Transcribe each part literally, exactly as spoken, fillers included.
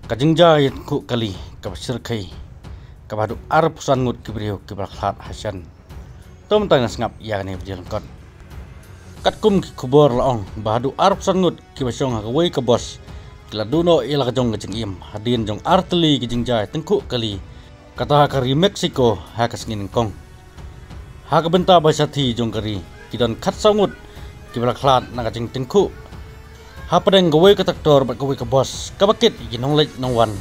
Ka jingjia ïa tyngkhuh kali kaba shyrkhei, kaba haduh arphew san ngut ki briew kiba la khlad ha shen. To mynta ngin sngap ïa kane video lyngkot. Katkum ki khubor la ong ba haduh arphew san ngut kiba shong ha kawei ka bus ki la duh noh ïa la ka jong ka jingim hadien jong ar tylli ki jingjia tyngkhuh kali, kata ha ka ri Mexico ha ka sngi nyngkong. Ha ka bynta ba shathie jong ka ri, ki don khatsaw ngut kiba la khlad na ka jingtyngkhuh hapdeng kawei ka tractor bad kawei ka bus kaba kit ïa ki nongleit nongwan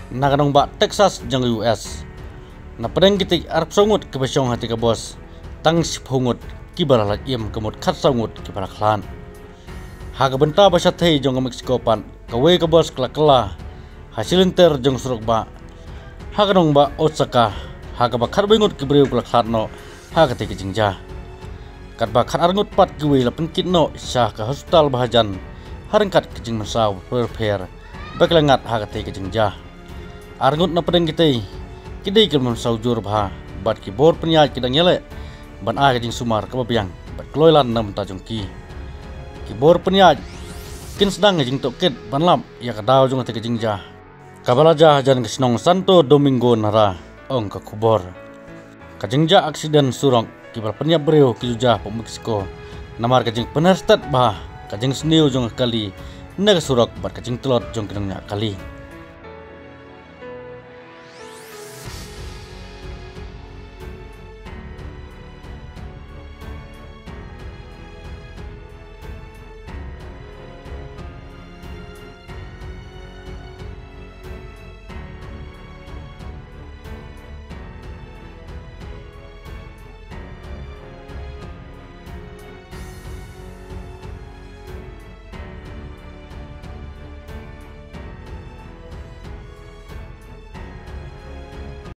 na ka nongbah Texas jong ka U S. Na pdeng kitei arphew saw ngut kiba shong ha katei ka bus, tang shiphew ngut kiba la lait im, ka mut khatsaw ngut kiba la khlad. Ha ka bynta ba shathie jong ka Mexico pat, kawei ka bus ka la kylla ha shi lynter jong surok bah ha ka nongbah Oaxaca, ha kaba khatwei ngut ki briew ki la khlad noh ha katei ka jingjia. Katba khatar ngut pat kiwei la pynkit noh sha ka hospital ba hajan ha ryngkat ki jingmynsaw bapher bapher ba ki la ngat ha katei ka jingjia. Ar ngut na pdeng kitei ki dei ki mynsaw jur bha, bad ki bor pynïaid ki dang ïaleh ban ai ka jingsumar kaba biang bad kloi lan na bynta jong ki. Ki bor pynïaid kin sdang ïa ka jingtohkit ban lap ïa ka daw jong katei ka jingjia, kaba la jia hajan ka shnong Santo Domingo Nara, ong ka khubor. Ka jingjia aksiden surok kiba la pynïap briew ki ju jia hapoh Mexico namar ka jingpynher stet bha ka jingsniew jong ka kali na ka surok bad ka jingtlot jong ki nongñiah kali.